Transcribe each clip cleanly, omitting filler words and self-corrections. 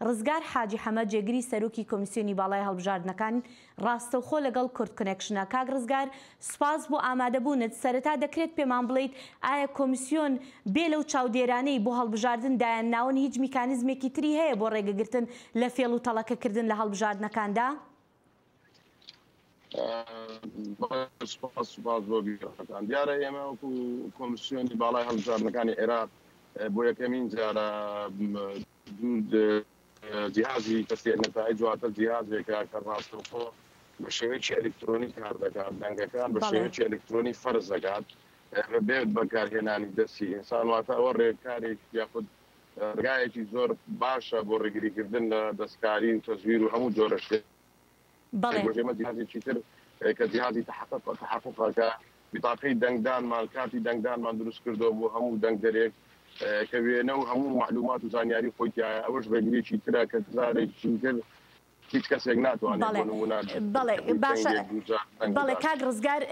ڕزگار حاجی حەمە جێگری سەرۆکی کۆمیسیۆنی باڵای هەڵبژاردنەکان ڕاستەوخۆ لەگەڵ کوردکۆنێکشنە. کاک ڕزگار سوپاس بۆ ئامادەبوونت، سەرەتا دەکرێت پێمان بڵێیت ئایا کۆمیسیۆن بێ لەو چاودێرانەی بۆ هەڵبژاردن دایانناون هیچ میکانیزمێکی تری هەیە بۆ ڕێگەگرتن لە فێڵ و تەڵەکەکردن لە هەڵبژاردنەکاندا؟ سوپاس سوپاس بۆ بیرەکان. دیارە ئێمە وەکو کۆمیسیۆنی باڵای هەڵبژاردنەکانی عێراق بۆ یەکەمین جارە دوو جیهازی تەسریع نەتائیج واتە جیهازێکە کە ڕاستەوخۆ بە شێوەیەکی ئەلیکترۆنی کار دەکات، دەنگەکان بە شێوەیەکی ئەلیکترۆنی فەرز دەکات بەبێ بەکارهێنانی دەستی ئینسان، واتە ئەوە ڕێکارێک یاخود ڕێگایەکی زۆر باشە بۆ ڕێگریکردن لە دەستکاری و تەزویر و هەموو جۆرە شتێک. بەڵێ. ئێمە جیهازێکی تر کە جیهازی تحقق تحققە کە بتاقەی دەنگدانمان کارتی دەنگدانمان دروست کردووە بۆ هەموو دەنگدەرێک کە وێنە و هەموو مەعلومات و زانیاری خۆی تیایە ئەوەش ڕێگریی ترە کە جارێکی تر هیچ کەسێک ناتوانێت بەڵێ بۆ نموونە بەڵێ باشە دەنگێک دووجار دەنگ بەڵێ بدات. کاک ڕزگار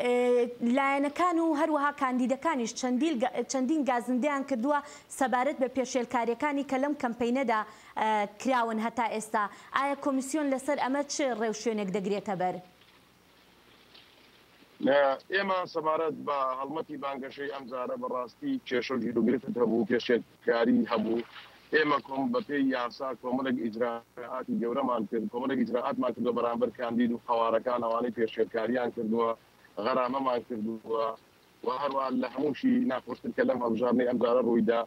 لایەنەکان و هەروەها کاندیدەکانیش چەندیل چەندین گازندەیان کردووە سەبارەت بە پێشێلکاریەکانی کە لەم کەمپەینەدا کراون هەتا ئێستا، ئایا کۆمیسیۆن لەسەر ئەمە چ ڕێوشوێنێک دەگرێتەبەر؟ ئێمە سەبارەت بە هەڵمەتی بانگەشەی ئەمجارە بەڕاستی کێشە و گیروگرفت هەبوو، پێشێلکاری هەبوو، ئێمە کۆم بەپێی یاسا کۆمەڵێک ئیجرائاتی گەورەمان کرد، کۆمەڵێک ئیجرائاتمان کردووە بەرامبەر کاندید و قەوارەکان ئەوانەی پێشێلکاریان کردووە، غەرامەمان کردووە و هەروەها لە هەمووشی ناخۆشتر کە لەم هەڵبژاردنەی ئەمجارە ڕوویدا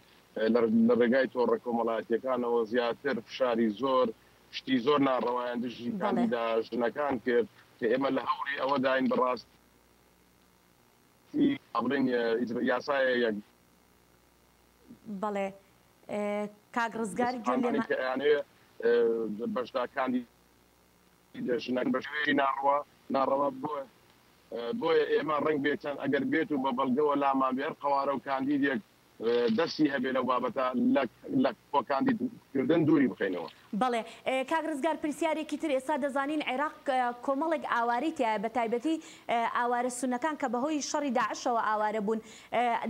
لە ڕێگای تۆڕە کۆمەڵایەتییەکانەوە زیاتر فشاری زۆر شتی زۆر ناڕەوایان دژی کاندیدا ژنەکان کرد کە ئێمە لە هەوڵی ئەوەداین بەڕاستی بڵێین یاسایەک بەڵێ کاک ڕزگار گوێ لێمە کە ئەیانەوێ بەشدار کاندیدا ژنەکان بە شێوەیەکی ناڕەوا ناڕەوا بۆیە بۆیە ئێمە ڕەنگ بێت چەند ئەگەر بێت و بە بەڵگەوە لامان بێ هەر قەوارە و کاندیدێک دەستی هەبێ لەو بابەتە لە لە خۆ کاندید کردن دووری بخەینەوە. بەڵێ کاک ڕزگار پرسیارێکی تر ئێستا دەزانین عێراق کۆمەڵێک ئاوارەی تیایە بەتایبەتی ئاوارە سوننەکان کە بەهۆی شەڕی داعشەوە ئاوارە بوون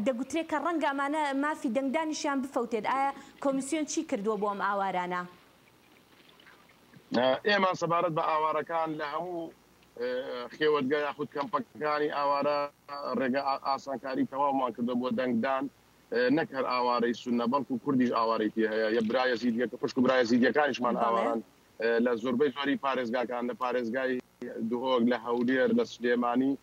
دەگوترێ کە ڕەنگە ئەمانە مافی دەنگدانیشیان بفەوتێت ئایا کۆمیسیۆن چی کردووە بۆ ئەم ئاوارانە؟ ئێمە سەبارەت بە ئاوارەکان لە هەموو خێوەتگە یاخود کەمپەکانی ئاوارە ڕێگە ئاسانکاری تەواومان کردووە بۆ دەنگدان، نەک هەر ئاوارەی سوننە بەڵکو کوردیش ئاوارەی تێ هەیە، یە برا یەزیدیەکە خوشک و برا یەزیدیەکانیشمان ئاواران لە زۆربەی زۆری پارێزگاکان لە پارێزگای دهۆک، لە هەولێر، لە سلێمانی،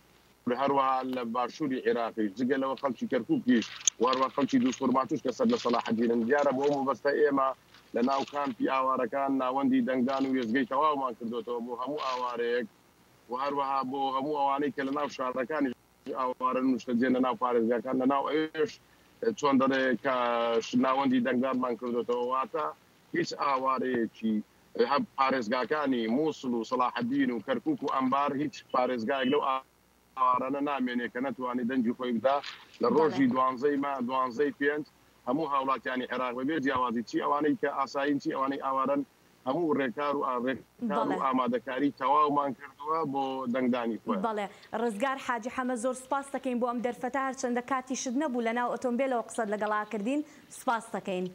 هەروەها لە باشووری عێراقیش، جگە لەوە خەڵکی کەرکووکیش و هەروەها خەڵکی دووزخورماتووش کە سەر لە سەلاحەدینن. دیارە بۆ ئەو مەبەستە ئێمە لە ناو کامپی ئاوارەکان ناوەندی دەنگدان و وێستگەی تەواومان کردۆتەوە بۆ هەموو ئاوارەیەک و هەروەها بۆ هەموو ئەوانەی کە لە ناو شارەکانیش ئاوارەن و نیشتەجێن لە ناو پارێزگاکان لە ناو ئەوێش چۆن دەڵێ کە ناوەندی دەنگدانمان کردۆتەوە واتە هیچ ئاوارەیەکی هە پارێزگاکانی موسڵ و سەڵاحەدین و کەرکوک و ئەنبار هیچ پارێزگایەک لەو ئاوارانە نامێنێ کە نەتوانێ دەنگی خۆی بدا لە ڕۆژی دوانزەی ما دوانزەی پێنج هەموو هاوڵاتیانی عێراق بەبێ جیاوازی چی ئەوانەی کە ئاسایین چی ئەوانەی ئاوارەن هەموو ڕێکار و ڕێکار و ئامادەکاری تەواومان کردووە بۆ دەنگدانی خۆیان. بەڵێ ڕزگار حاجی حەمە زۆر سوپاست دەکەین بۆ ئەم دەرفەتە هەرچەندە کاتیشت نەبوو لەناو ئۆتۆمبێلەوە قسەت لەگەڵا کردین سوپاست دەکەین.